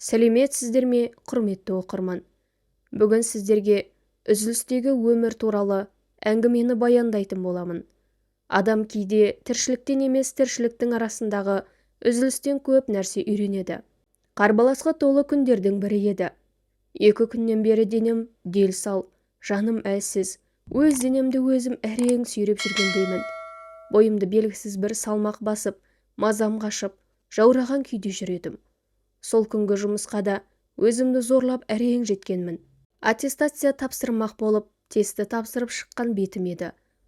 Сәлеметсіздер ме, құрметті оқырман! Бүгін сіздерге үзілістегі өмір туралы әңгімені баяндайтын боламын. Адам кейде тіршіліктен емес, тіршіліктің арасындағы үзілістен көп нәрсе үйренеді. Қарбаласқа толы күндердің бірі еді. 2 күннен бері денем дел сал, жаным әлсіз, өз денемді өзім әрең сүйреп жүргендеймін. Бойымды белгісіз бір салмақ басып, мазам қашып, жаураған күйде жүр едім. Сол күнгі жұмысқа да өзімді зорлап әрең жеткенмін. Аттестация тапсырмақ болып, тестті тапсырып шыққан бетім еді.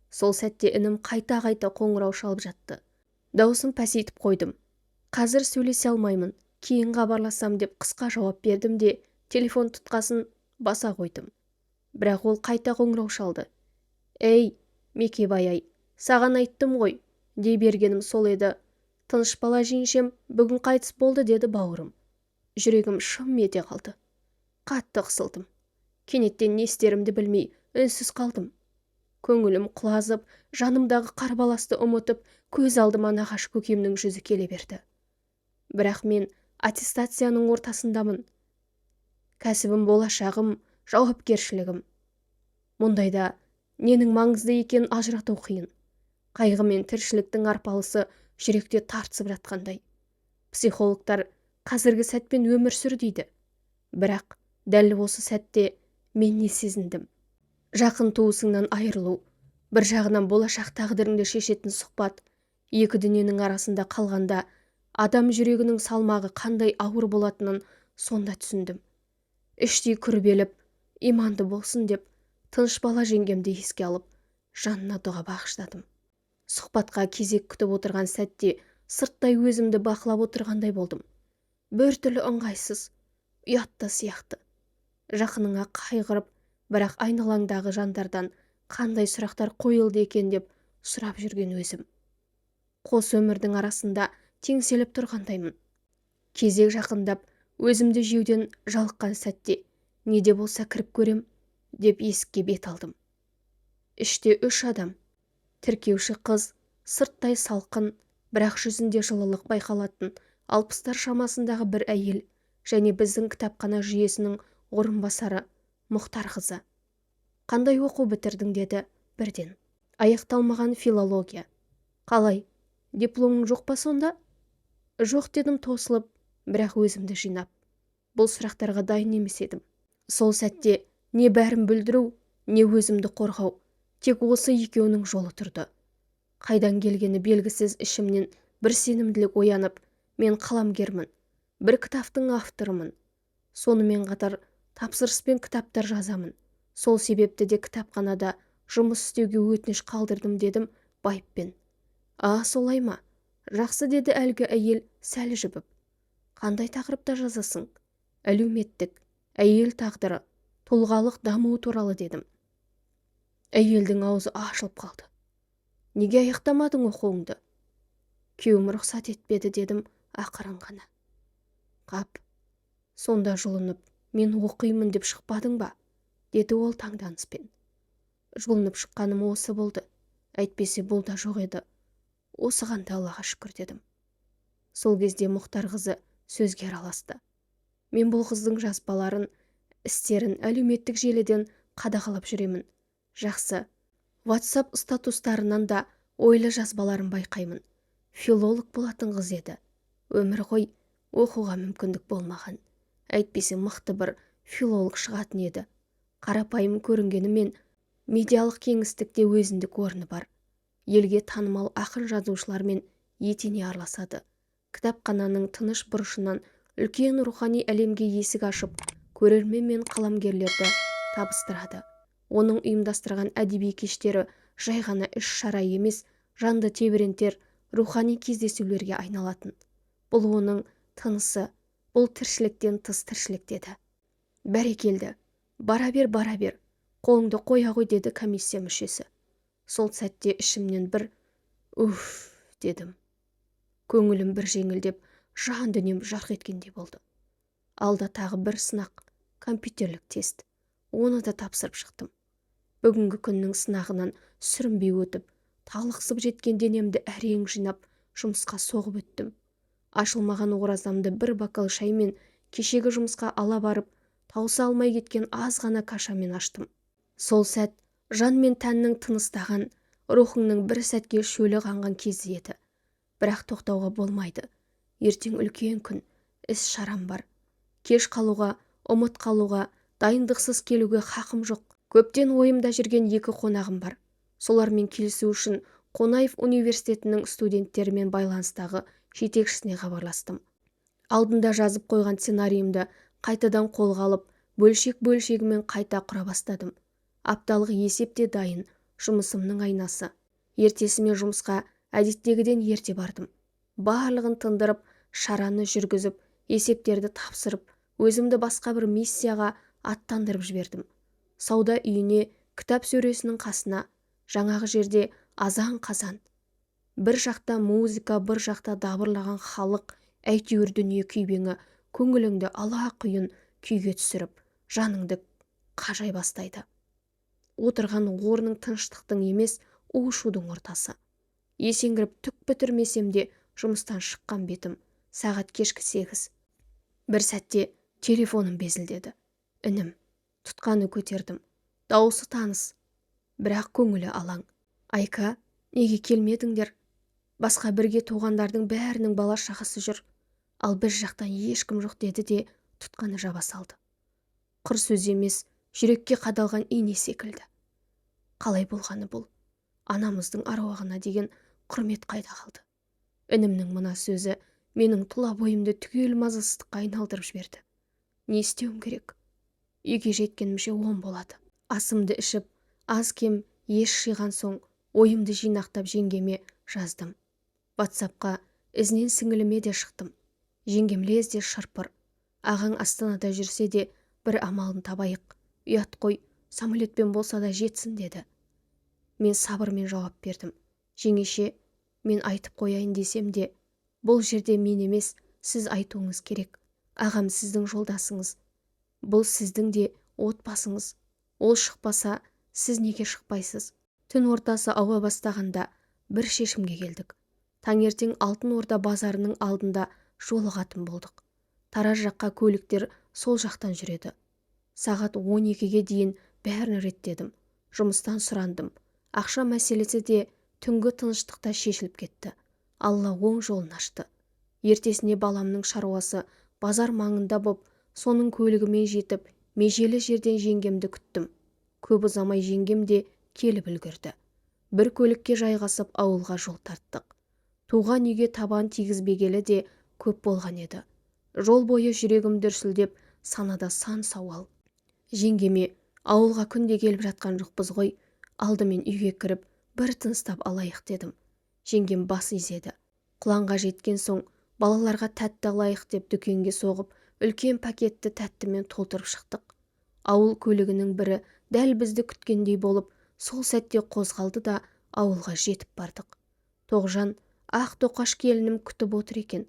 Сол сәтте інім қайта-қайта қоңырау шалып жатты. Даусын пәсейтіп қойдым. Қазір сөйлесе алмаймын, кейін хабарласам деп қысқа жауап бердім де, телефон тұтқасын баса қойдым. Бірақ ол қайта қоңырау шалды. «Ей, Мекебай-ай, саған айттым ғой», дей бергенім сол еді. «Тыныш бала жеңшем бүгін қайтыс болды», деді бауырым. Жүрегім шым ете қалды. Қатты қысылдым. Кенеттен не істерімді білмей, үнсіз қалдым. Көңілім құлазып, жанымдағы қарбаласты ұмытып, көз алдыма нағашы көкемнің жүзі келе берді. Бірақ мен аттестацияның ортасындамын. Кәсібім, болашағым, жауапкершілігім. Мұндайда ненің маңызды екенін ажырату қиын. Қайғы мен тіршіліктің арпалысы жүректе тартысып жатқандай. Психологтар қазіргі сәтпен өмір сүр дейді. Бірақ дәл осы сәтте мен не сезіндім? Жақын туысыңнан айырылу, бір жағынан болашақ тағдырыңды шешетін сұхбат, екі дүниенің арасында қалғанда адам жүрегінің салмағы қандай ауыр болатынын сонда түсіндім. Іштей күрбеліп, иманды болсын деп, тыныш бала жеңгемді еске алып, жанына дұға бағыштадым. Сұхбатқа кезек күтіп отырған сәтте сырттай өзімді бақылап отырғандай болдым. Бір түрлі ыңғайсыз, ұятты сияқты. Жақыныңа қайғырып, бірақ айналаңдағы жандардан қандай сұрақтар қойылды екен деп сұрап жүрген өзім. Қос өмірдің арасында теңселіп тұрғандаймын. Кезек жақындап, өзімді жеуден жалыққан сәтте не де болса кіріп көрем деп есікке бет алдым. Іште 3 адам. Тіркеуші қыз, сырттай салқын, бірақ жүзінде жылылық байқалатын 60-тар шамасындағы бір әйел және біздің кітапхана жүйесінің орынбасары Мұхтар қызы. «Қандай оқу бітірдің?» деді бірден. «Аяқталмаған филология». «Қалай, дипломың жоқ па сонда?» «Жоқ», дедім тосылып, бірақ өзімді жинап. Бұл сұрақтарға дайын емес едім. Сол сәтте не бәрін бүлдіру, не өзімді қорғау, тек осы екеуінің жолы тұрды. Қайдан келгені белгісіз ішімнен бір сенімділік оянып, мен қаламгермін, бір кітаптың авторымын. Сонымен қатар тапсырыспен кітаптар жазамын. Сол себепті де кітапханада жұмыс істеуге өтініш қалдырдым, дедім байыппен. «А, солай ма? Жақсы», деді әлгі әйел сәл жібіп. «Қандай тақырыпта жазасың?» «Әлеуметтік, әйел тағдыры, тұлғалық даму туралы», дедім. Әйелдің аузы ашылып қалды. «Неге аяқтамадың оқуыңды?» «Күйеуім рұқсат етпеді», дедім ақырын ғана. «Қап, сонда жұлынып, мен оқимын деп шықпадың ба?» деді ол таңданыспен. «Жұлынып шыққаным осы болды, әйтпесе бұл да жоқ еді. Осыған да Аллаға шүкір», дедім. Сол кезде Мұхтар қызы сөзге араласты. «Мен бұл қыздың жазбаларын, істерін әлеуметтік желіден қадағалап жүремін. Жақсы, WhatsApp статустарынан да ойлы жазбаларын байқаймын. Филолог болатын қыз еді. Өмір ғой, оқуға мүмкіндік болмаған. Әйтпесе мықты бір филолог шығатын еді. Қарапайым көрінгенімен медиалық кеңістікте өзіндік орны бар. Елге танымал ақын жазушылармен етене араласады. Кітапхананың тыныш бұрышынан үлкен рухани әлемге есік ашып, көрермен мен қаламгерлерді табыстырады. Оның ұйымдастырған әдеби кештері жай ғана іс-шара емес, жанды тебірентер рухани кездесулерге айналатын. Бұл оның тынысы, бұл тіршіліктен тыс тіршілік», деді. «Бәрекелді, бара бер, бара бер, қолыңды қоя ғой», деді комиссия мүшесі. Сол сәтте ішімнен бір «уф» дедім. Көңілім бір жеңілдеп, жан дүнием жарқ еткендей болды. Алда тағы бір сынақ, компьютерлік тест. Оны да тапсырып шықтым. Бүгінгі күннің сынағынан сүрінбей өтіп, талықсып жеткен денемді әрең жинап, жұмысқа соғып өттім. Ашылмаған оразамды бір бокал шаймен Кешегі жұмысқа ала барып, тауыса алмай кеткен аз ғана кашамен аштым. Сол сәт жан мен тәннің тыныстаған, рухыңның бір сәтке шөлі қанған кезі еді. Бірақ тоқтауға болмайды. Ертең үлкен күн, іс шарам бар. Кеш қалуға, ұмыт қалуға, дайындықсыз келуге хақым жоқ. Көптен ойымда жүрген екі қонағым бар. Солармен келісу үшін Қонаев университетінің студенттерімен байланыстағы жетекшісіне хабарластым. Алдында жазып қойған сценарийімді қайтадан қолға алып, бөлшек-бөлшегімен қайта құра бастадым. Апталық есеп те дайын, жұмысымның айнасы. Ертесімен жұмысқа әдеттегіден ерте бардым. Барлығын тындырып, шараны жүргізіп, есептерді тапсырып, өзімді басқа бір миссияға аттандырып жібердім. Сауда үйіне, кітап сөресінің қасына, жаңағы жерде азан-қазан. Бір жақта музыка, бір жақта дабырлаған халық, әйтеуір дүние күйбеңі көңіліңді ала-құйын күйге түсіріп, жаныңды қажай бастайды. Отырған орның тыныштықтың емес, у-шудың ортасы. Есеңгіріп түк бітірмесем де жұмыстан шыққан бетім. Сағат кешкі 8. Бір сәтте телефоным безілдеді. Інім. Тұтқаны көтердім. Дауысы таныс, бірақ көңілі алаң. Айка, неге келмедіңдер? Басқа бірге туғандардың бәрінің бала шағасы жүр. Ал біз жақтан ешкім жоқ деді де тұтқаны жаба салды. Құр сөз емес, жүрекке қадалған ине секілді. Қалай болғаны бұл? Анамыздың аруағына деген құрмет қайда қалды? Інімнің мына сөзі менің тұла бойымды түгел мазасыздыққа айналдырып жіберді. Не істеуім керек? Үйге жеткенімше 10 болады. Асымды ішіп, аз-кем ес жиған соң ойымды жинақтап жеңгеме жаздым. WhatsAppқа ізінен сіңіліме де шықтым. Жеңгем лезде шырпыр. Ағаң Астанада жүрсе де бір амалын табайық. Ұят қой, самолетпен болса да жетсін деді. Мен сабырмен жауап бердім. Жеңеше, мен айтып қояйын десем де, бұл жерде мен емес, сіз айтуыңыз керек. Ағам сіздің жолдасыңыз. Бұл сіздің де отбасыңыз. Ол шықпаса, сіз неге шықпайсыз? Түн ортасы ауа бастағанда бір шешімге келдік. Таңертең Алтын Орда базарының алдында жолығатын болдық. Тараз жаққа көліктер сол жақтан жүреді. Сағат 12-ге дейін бәрін реттедім. Жұмыстан сұрандым. Ақша мәселесі де түнгі тыныштықта шешіліп кетті. Алла оң жолын ашты. Ертесіне баламның шаруасы базар маңында боп, соның көлігімен жетіп, межелі жерден жеңгемді күттім. Көп ұзамай жеңгем де келіп үлгерді. Бір көлікке жайғасып ауылға жол тарттық. Туған үйге табан тигізбегелі де көп болған еді. Жол бойы жүрегім дүрсілдеп, санада сан сауал. Жеңгеме, ауылға күнде келіп жатқан жоқпыз ғой, алдымен үйге кіріп, бір тыныстап алайық дедім. Жеңгем бас изеді. Құланға жеткен соң, балаларға тәтті алайық деп дүкенге соғып, үлкен пакетті тәттімен толтырып шықтық. Ауыл көлігінің бірі дәл бізді күткендей болып, сол сәтте қозғалды да ауылға жетіп бардық. Тоғжан, ақ тоқаш келінім күтіп отыр екен.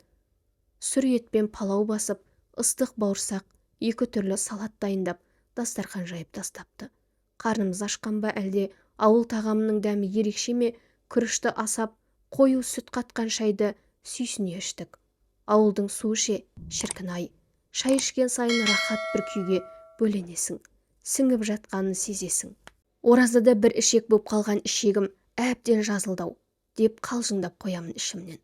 Сүр етпен палау басып, ыстық бауырсақ, екі түрлі салат дайындап, дастархан жайып тастапты. Қарнымыз ашқан ба, әлде ауыл тағамының дәмі ерекше ме, күрішті асап, қою сүт қатқан шайды сүйсіне іштік. Ауылдың суы ше, шіркін-ай. Шай ішкен сайын рахат бір күйге бөленесің, сіңіп жатқанын сезесің. Оразада бір ішек боп қалған ішегім әбден жазылды-ау, деп қалжыңдап қоямын ішімнен.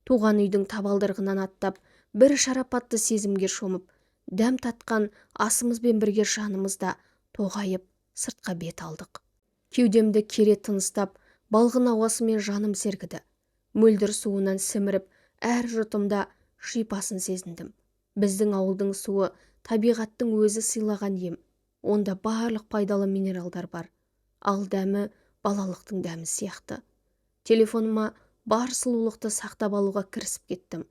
Туған үйдің табалдырығынан аттап, бір шарапатты сезімге шомып, дәм татқан асымызбен бірге жанымыз да тоғайып, сыртқа бет алдық. Кеудемді кере тыныстап, балғын ауасымен жаным сергіді. Мөлдір суынан сіміріп, әр жұтымда шипасын сезіндім. Біздің ауылдың суы табиғаттың өзі сыйлаған ем. Онда барлық пайдалы минералдар бар. Ал дәмі балалықтың дәмі сияқты. Телефоныма бар сұлулықты сақтап алуға кірісіп кеттім.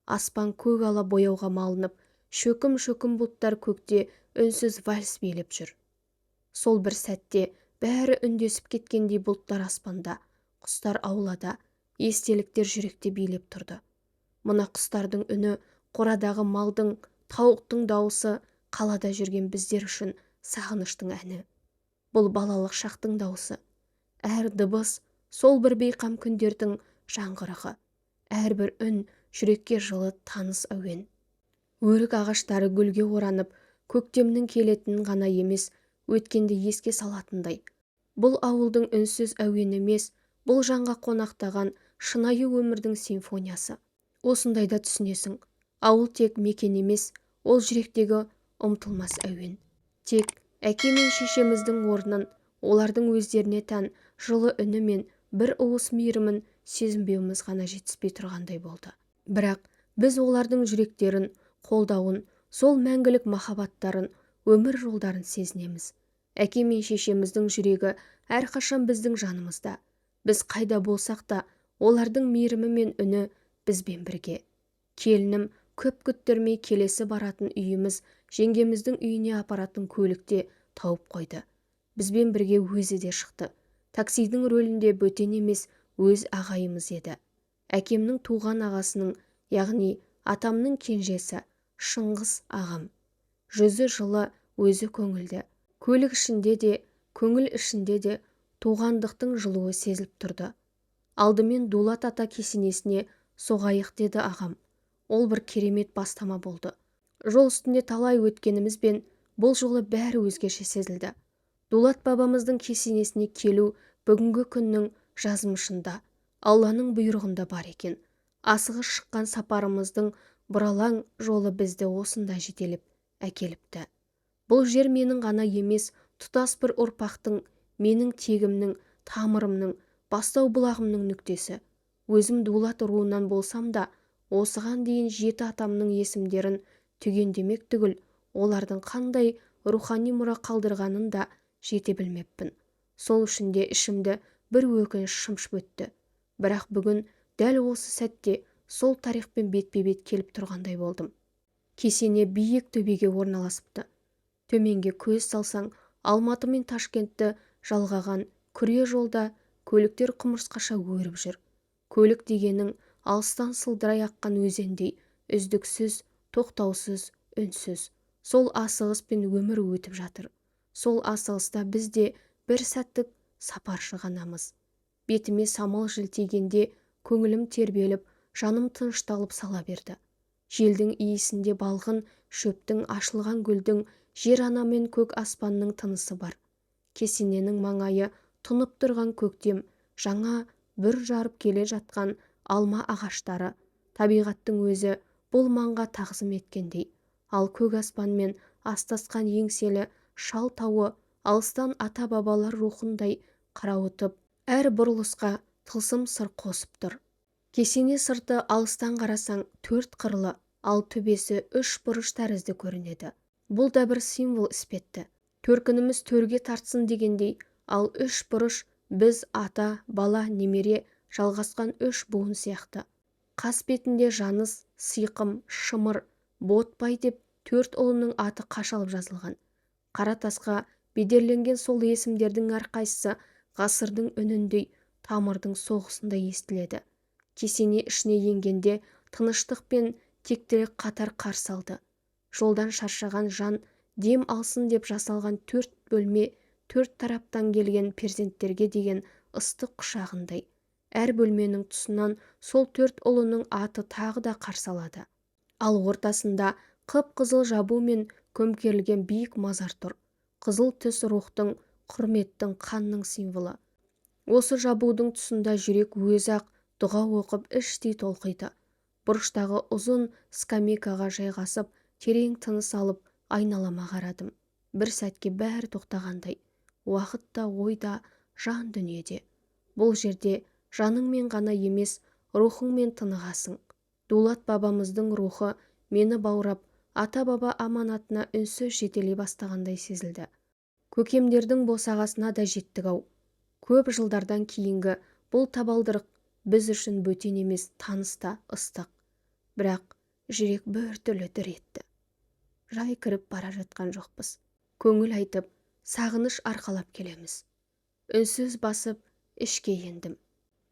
Аспан көк ала бояуға малынып, шөкім-шөкім бұлттар көкте үнсіз вальс билеп жүр. Сол бір сәтте бәрі үндесіп кеткендей бұлттар аспанда, құстар аулада, естеліктер жүректе билеп тұрды. Мына құстардың үні, қорадағы малдың, тауықтың дауысы қалада жүрген біздер үшін сағыныштың әні. Бұл балалық шақтың дауысы. Әр дыбыс сол бір бейқам күндердің жаңғырығы. Әрбір үн жүрекке жылы таныс әуен. Өрік ағаштары гүлге оранып, көктемнің келетінін ғана емес, өткенді еске салатындай. Бұл ауылдың үнсіз әуені емес, бұл жанға қонақтаған шынайы өмірдің симфониясы. Осындайда түсінесің, ауыл тек мекен емес, ол жүректегі ұмытылмас әуен. Тек әке мен шешеміздің орнын, олардың өздеріне тән жылы үні мен бір уыс мейірімін сезінбеуіміз ғана жетіспей тұрғандай болды. Бірақ біз олардың жүректерін, қолдауын, сол мәңгілік махаббаттарын, өмір жолдарын сезінеміз. Әке мен шешеміздің жүрегі әрқашан біздің жанымызда. Біз қайда болсақ та, олардың мейірімі мен үні бізбен бірге. Келінім көп күттірмей келесі баратын үйіміз жеңгеміздің үйіне апаратын көлікте тауып қойды. Бізбен бірге өзі де шықты. Таксидің рөлінде бөтен емес, өз ағайымыз еді. Әкемнің туған ағасының, яғни атамның кенжесі Шыңғыс ағам. Жүзі жылы, өзі көңілді. Көлік ішінде де, көңіл ішінде де туғандықтың жылуы сезіліп тұрды. Алдымен Дулат ата кесенесіне соғайық деді ағам. Ол бір керемет бастама болды. Жол үстінде талай өткенімізбен бұл жолы бәрі өзгеше сезілді. Дулат бабамыздың кесенесіне келу бүгінгі күннің жазмышында, Алланың бұйрығында бар екен. Асығыс шыққан сапарымыздың бұралаң жолы бізді осында жетелеп әкеліпті. Бұл жер менің ғана емес, тұтас бір ұрпақтың, менің тегімнің, тамырымның, бастау бұлағымның нүктесі. Өзім Дулат руынан болсам да, осыған дейін жеті атамның есімдерін түгендемек түгіл, олардың қандай рухани мұра қалдырғанын да жете білмеппін. Сол үшін де ішімді бір өкініш шымшып өтті. Бірақ бүгін дәл осы сәтте сол тарихпен бетпе-бет келіп тұрғандай болдым. Кесене биік төбеге орналасыпты. Төменге көз салсаң, Алматы мен Ташкентті жалғаған күре жолда көліктер құмырсқаша өріп жүр. Көлік дегенің алыстан сылдырай аққан өзендей, үздіксіз, тоқтаусыз, үнсіз. Сол асығыспен өмір өтіп жатыр. Сол асығыста біз де бір сәттік сапаршы ғанамыз. Бетіме самал жел тигенде көңілім тербеліп, жаным тынышталып сала берді. Желдің иісінде балғын шөптің, ашылған гүлдің, жер ана мен көк аспанның тынысы бар. Кесененің маңайы тұнып тұрған көктем, жаңа бүр жарып келе жатқан алма ағаштары, табиғаттың өзі бұл маңға тағзым еткендей. Ал көк аспанмен астасқан еңселі шал тауы алыстан ата-бабалар рухындай қарауытып, әр бұрылысқа тылсым сыр қосып тұр. Кесене сырты алыстан қарасаң төрт қырлы, ал төбесі үш бұрыш тәрізді көрінеді. Бұл да бір символ іспетті. Төркініміз төрге тартсын дегендей, ал үш бұрыш біз ата, бала, немере жалғасқан үш буын сияқты. Қас бетінде Жаныс, Сиқым, Шымыр, Ботбай деп төрт ұлының аты қашалып жазылған. Қара тасқа бедерленген сол есімдердің әрқайсысы ғасырдың үніндей, тамырдың соғысындай естіледі. Кесене ішіне енгенде тыныштық пен тектілік қатар қарсы алды. Жолдан шаршаған жан дем алсын деп жасалған төрт бөлме төрт тараптан келген перзенттерге деген ыстық құшағындай. Әр бөлменің тұсынан сол төрт ұлының аты тағы да қарсы алады. Ал ортасында қып-қызыл жабумен көмкерілген биік мазар тұр. Қызыл түс рухтың, құрметтің, қанның символы. Осы жабудың тұсында жүрек өзі-ақ дұға оқып іштей толқиды. Бұрыштағы ұзын скамейкаға жайғасып, терең тыныс алып, айналама қарадым. Бір сәтке бәрі тоқтағандай. Уақыт та, ой да, жан дүниеде. Бұл жерде жаныңмен ғана емес, рухыңмен тынығасың. Дулат бабамыздың рухы мені баурап, ата-баба аманатына үнсіз жетелей бастағандай сезілді. Көкемдердің босағасына да жеттік-ау. Көп жылдардан кейінгі бұл табалдырық біз үшін бөтен емес, таныс та ыстық. Бірақ жүрек біртүрлі дір етті. Жай кіріп бара жатқан жоқпыз. Көңіл айтып, сағыныш арқалап келеміз. Үнсіз басып, ішке ендім.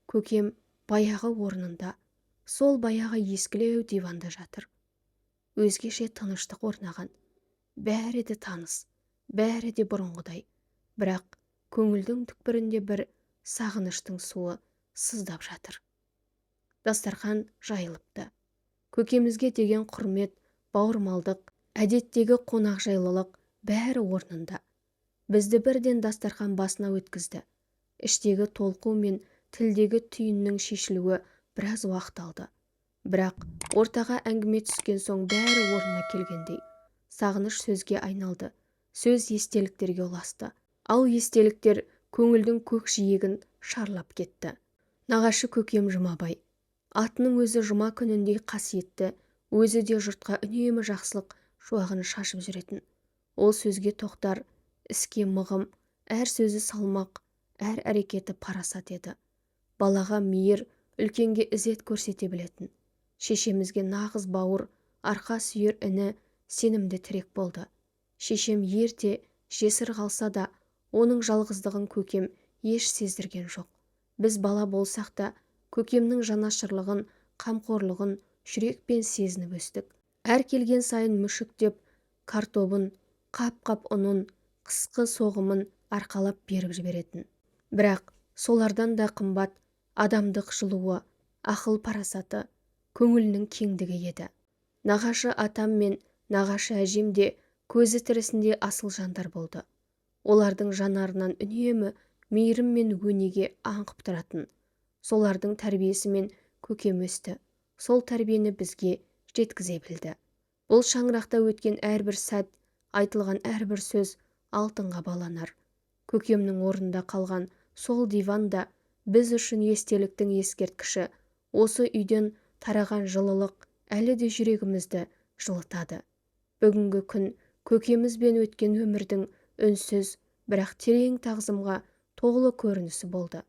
Көкем баяғы орнында, сол баяғы ескілеу диванда жатыр. Өзгеше тыныштық орнаған. Бәрі де таныс, бәрі де бұрынғыдай. Бірақ көңілдің түкпірінде бір сағыныштың суы сыздап жатыр. Дастархан жайылыпты. Көкемізге деген құрмет, бауырмалдық, әдеттегі қонақжайлылық бәрі орнында. Бізді бірден дастархан басына өткізді. Іштегі толқу мен тілдегі түйіннің шешілуі біраз уақыт алды. Бірақ ортаға әңгіме түскен соң бәрі орнына келгендей. Сағыныш сөзге айналды, сөз естеліктерге ұласты. Ал естеліктер көңілдің көк жиегін шарлап кетті. Нағашы көкем Жұмабай. Атының өзі жұма күніндей қасиетті, өзі де жұртқа үнемі жақсылық шуағын шашып жүретін. Ол сөзге тоқтар, іске мығым, әр сөзі салмақ, әр әрекеті парасат еді. Балаға мейір, үлкенге ізет көрсете білетін. Шешемізге нағыз бауыр, арқа сүйер іні, сенімді тірек болды. Шешем ерте жесір қалса да, оның жалғыздығын көкем еш сездірген жоқ. Біз бала болсақ та, көкемнің жанашырлығын, қамқорлығын жүрекпен сезініп өстік. Әр келген сайын мүшіктеп картобын, қап-қап ұнын, қысқы соғымын арқалап беріп жіберетін. Бірақ солардан да қымбат адамдық жылуы, ақыл парасаты, көңілінің кеңдігі еді. Нағашы атам мен нағашы әжем де көзі тірісінде асыл жандар болды. Олардың жанарынан үнемі мейірім мен өнеге аңқып тұратын. Солардың тәрбиесімен көкем өсті. Сол тәрбиені бізге жеткізе білді. Бұл шаңырақта өткен әрбір сәт, айтылған әрбір сөз алтынға баланар. Көкемнің орнында қалған сол диван да біз үшін естеліктің ескерткіші. Осы үйден тараған жылылық әлі де жүрегімізді жылытады. Бүгінгі күн көкемізбен өткен өмірдің үнсіз, бірақ терең тағзымға толы көрінісі болды.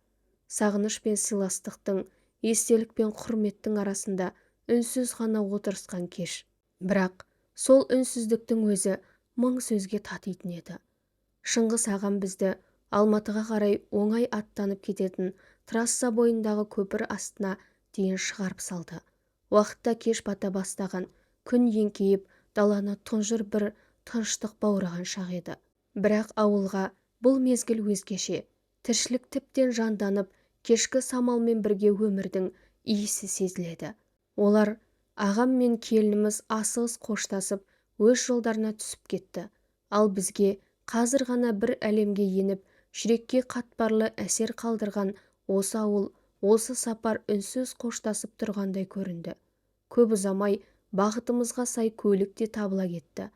Сағыныш пен сыйластықтың, естелік пен құрметтің арасында үнсіз ғана отырысқан кеш. Бірақ сол үнсіздіктің өзі мың сөзге татитын еді. Шыңғыс ағам бізді Алматыға қарай оңай аттанып кететін трасса бойындағы көпір астына дейін шығарып салды. Уақытта кеш бата бастаған, күн еңкейіп, даланы тұнжыр бір тыныштық баураған шақ еді. Бірақ ауылға бұл мезгіл өзгеше. Тіршілік тіптен жанданып, кешкі самалмен бірге өмірдің иісі сезіледі. Олар ағам мен келініміз асығыс қоштасып, өз жолдарына түсіп кетті. Ал бізге қазір ғана бір әлемге еніп, жүрекке қатпарлы әсер қалдырған осы ауыл, осы сапар үнсіз қоштасып тұрғандай көрінді. Көп ұзамай бағытымызға сай көлік те табыла кетті.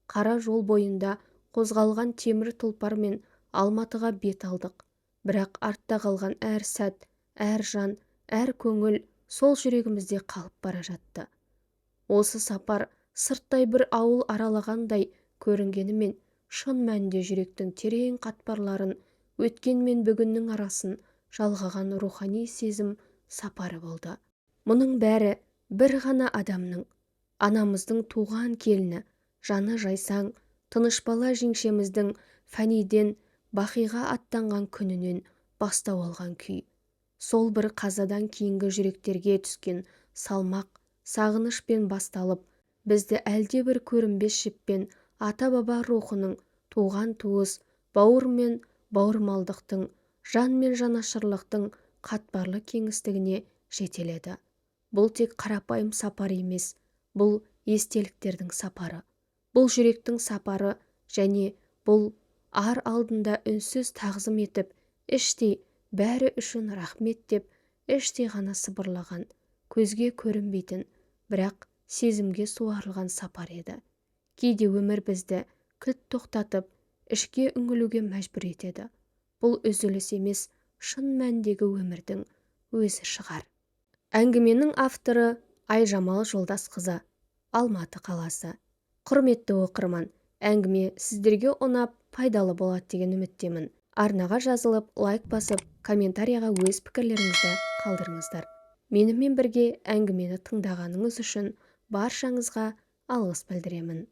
Қара жол бойында қозғалған темір тұлпармен Алматыға бет алдық. Бірақ артта қалған әр сәт, әр жан, әр көңіл сол жүрегімізде қалып бара жатты. Осы сапар сырттай бір ауыл аралағандай көрінгенімен, шын мәнінде жүректің терең қатпарларын, өткен мен бүгіннің арасын жалғаған рухани сезім сапары болды. Мұның бәрі бір ғана адамның, анамыздың туған келіні, жаны жайсаң, тыныш бала жеңшеміздің фәниден бақиға аттанған күнінен бастау алған күй. Сол бір қазадан кейінгі жүректерге түскен салмақ, сағынышпен басталып, бізді әлде бір көрінбес жіппен ата-баба рухының, туған туыс, бауыр мен бауырмалдықтың, жан мен жанашырлықтың қатпарлы кеңістігіне жетеледі. Бұл тек қарапайым сапар емес, бұл естеліктердің сапары. Бұл жүректің сапары және бұл ар алдында үнсіз тағзым етіп, іштей бәрі үшін рахмет деп, іштей ғана сыбырлаған, көзге көрінбейтін, бірақ сезімге суарылған сапар еді. Кейде өмір бізді кілт тоқтатып, ішке үңілуге мәжбүр етеді. Бұл үзіліс емес, шын мәндегі өмірдің өзі шығар. Әңгіменің авторы Айжамал Жолдасқызы, Алматы қаласы. Құрметті оқырман, әңгіме сіздерге ұнап, пайдалы болады деген үміттемін. Арнаға жазылып, лайк басып, комментарияға өз пікірлеріңізді қалдырыңыздар. Менімен бірге әңгімені тыңдағаныңыз үшін баршаңызға алғыс білдіремін.